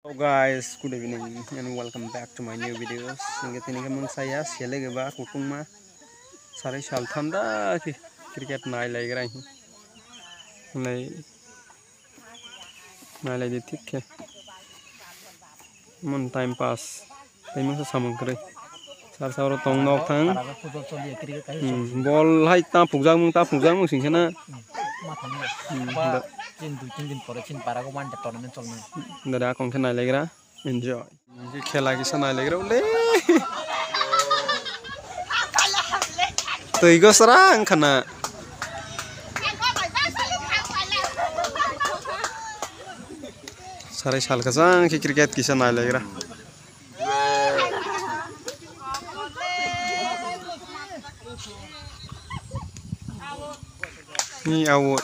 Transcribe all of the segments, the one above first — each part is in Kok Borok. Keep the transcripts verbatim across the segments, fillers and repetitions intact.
Hello guys, good evening and welcome back to my new videos. Hingke tini ke mung saya sele ke ba kutungma sarai sal thanda ke cricket nai lai gra hi. Nai nai lai di thik ke. Mon time pass. Tei masa samung kwrwi. Sar saro tong nok thang. Para ga football choli ya, cricket kai. Hmm, bol hai ta pukjak mung, ta pukjak mung sing khena. Hmm, ma thang ya. Hmm, ba da. Tin dui tin din pore chin para go one day tournament cholna. Da da kong khe nai lai gra. Enjoy. Khela kisa nai lai gra ule. Twi go srang khana. Sarai sal kwchang khe cricket kisa nai lai gra. Ni awo.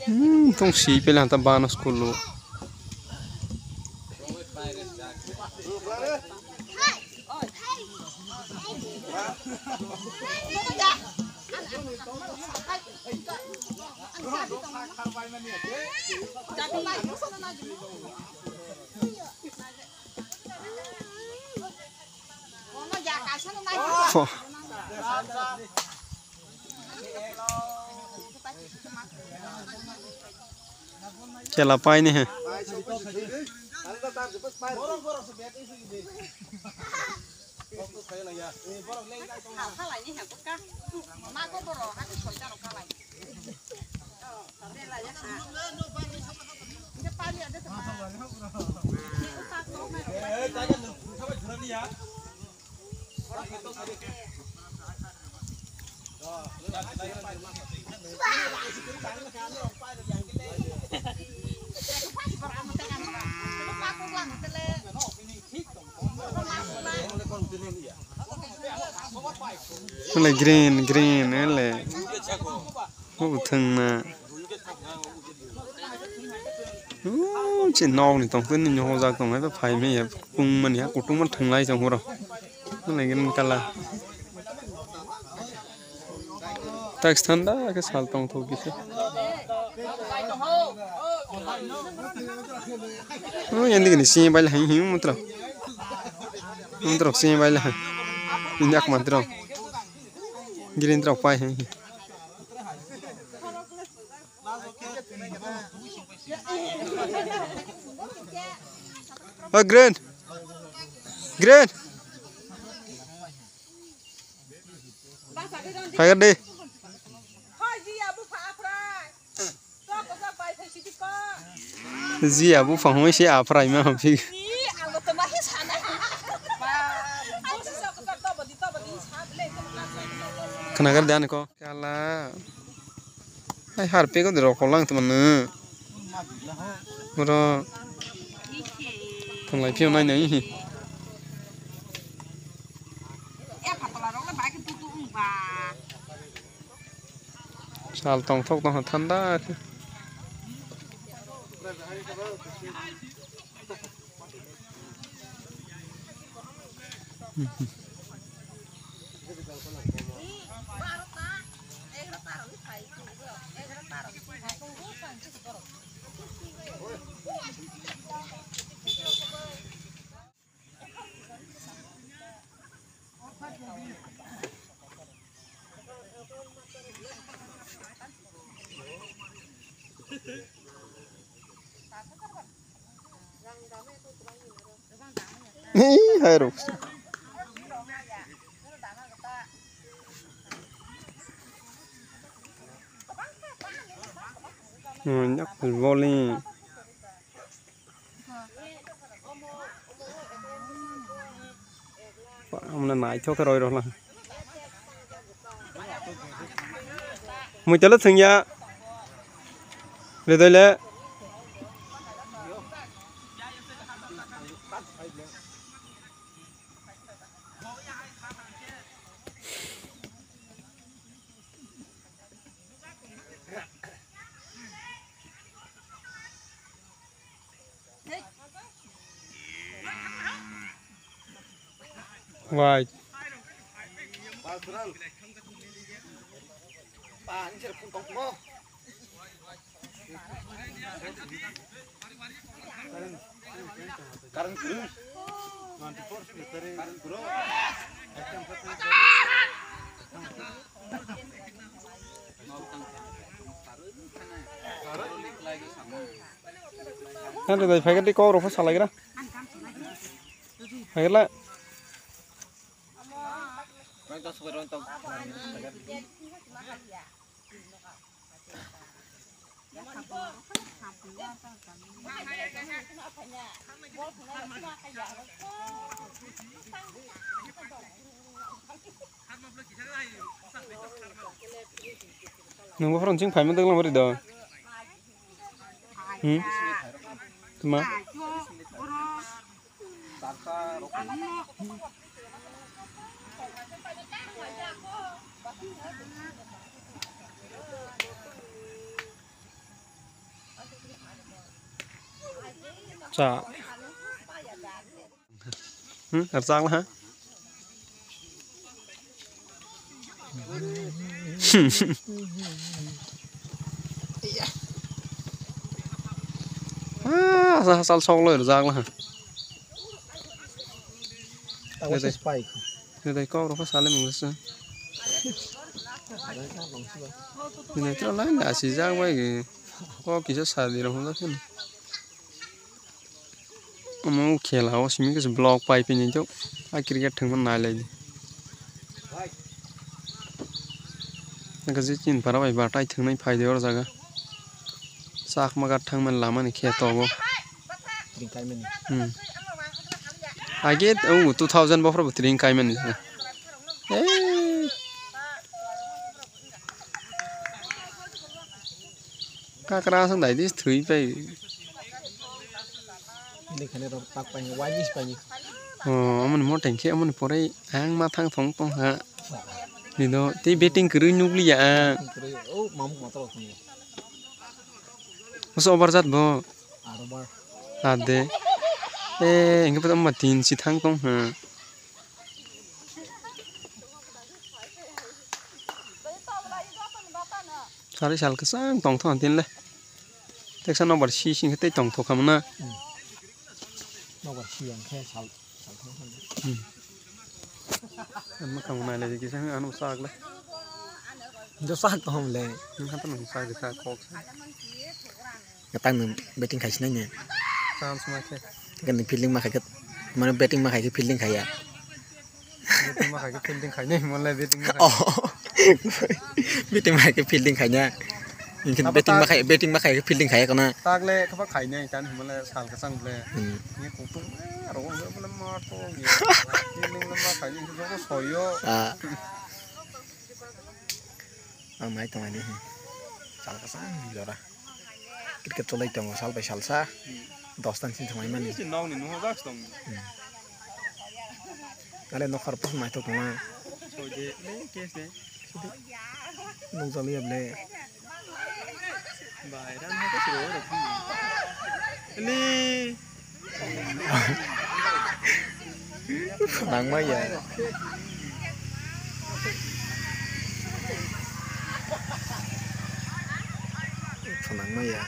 Hmm, tong si pele hanta bana school lo. Pho. Khela paini he. Wale green, green, wale. Uthwngna. Uchi nokni tongtwini nyohojak tong hai phai manya kungmani ha kutung ma thwnglai tong horo. Wale green colour. Tak thanda ke sal tong thok kisa. Oh, yang dikini sini bail hai hiu mutra. Mutra sini bail hai. Ini ak mantra. Green trok pai hai. Oh, green. Green. Khagar de. Ji abu phangwi se aphrai ma phi. Khnagar de ani ko. Kala. Hai harpik o rok kolang tongmani. Boro. Tonglai phiyok nai nai. Sal tongthok tongkha thanda khe. Ni hai rok. Hmm, yak bowling. Amna naithok khe roi rwla. Mui tele thwngya. Redoi le. Wai. Nanti dari paket di kau rokok salah kira. Paket lah. Nungbo phone sing phaima daglam ri do. Hmm? Tuma? Cha. Hmm, rchak ha. Ah, sa sal sok lo rchak ha. Tawa Dede. Ses pai. Dede kok rok sale mung sa. Dede kok rok sale mung sa. Dede kok rok sale mung sa. Omo khela o simi khe block pai pini jok. A cricket thwngma nai lai di. Nang khe je chini para bai batai thwngnai phai de o jaga. Chakma gat thangmani lama ni khe togo. Tring kaimani. Hmm. Age o two thousand bophor bo tring kaimani. Ei. Kakra sang dai dis thui pai. Ini khani rok tak pai, wai mis pai. Oh, amoni mo tengkhe amoni pore ang ma thang thong tong ha. Ni do tei betting kwrwi nukliya ang. Kwrwi, oh, mamuk motor thong. Masa over jat bo. Aro bar. Ade. Eh, engke pada ma tin si thang tong ha. Sari sal kwchang tongthok ang tin le. Teksa nobar si sing khe tei tongthok kha mano. Hmm. Nobar si ang khe sal, sal thok kha. Hmm. Ang mwkhang nai lai kisa ano sak le. Do sak to hom le. Nwng kha to nwng sak kisa kok. Gatang nwng betting khai sinai ne. Chance ma khe. Gani fielding ma khai khe, mane betting ma khai khe fielding khai ya. Betting ma khai khe fielding khai ne, mole betting ma khai. Oh. Betting ma khai khe fielding khai na. Inkhe Abo betting ma tak khai, betting ma khai khe fielding khai ya kana. Tak le khaba khai ne, tan mole sal ka sang ble. Hmm. Ni kutung, eh, ro, ro, ro, ma to, ni. Fielding ma khai ne, ro, ro, soyo. Ah. Ang nai tong ani, hmm. Sal kwchang jora. Cricket cholai tongo sal bai salsa. Dos tan sin thangmani. Nokni nokha jak tong. Hmm. Ale nokhar pus mai to tongma. Soide, le, kes de. Nokjaliya ble. Bai, ran ha ke siro ro. Le. Phwnangma ya. Phwnangma ya.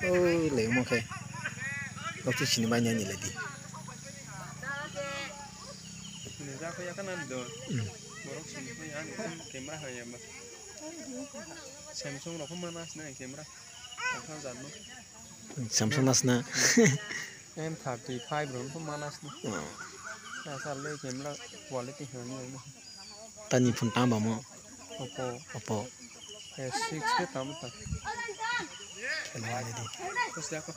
Oi, lengmo khe. Nokti sini bai nai ni le di. Sini ja khe ya kana do. Hmm. Borok sini khe ani camera ha ya ma. Samsung rok mana sini camera. Samsung nasna. M thirty five rok mana sna. Oh. Asal le camera quality hwnwi. Tani phone tamo mo? Oppo. Oppo. A six ke tamo ta. Kela ni di. Terus ya kok.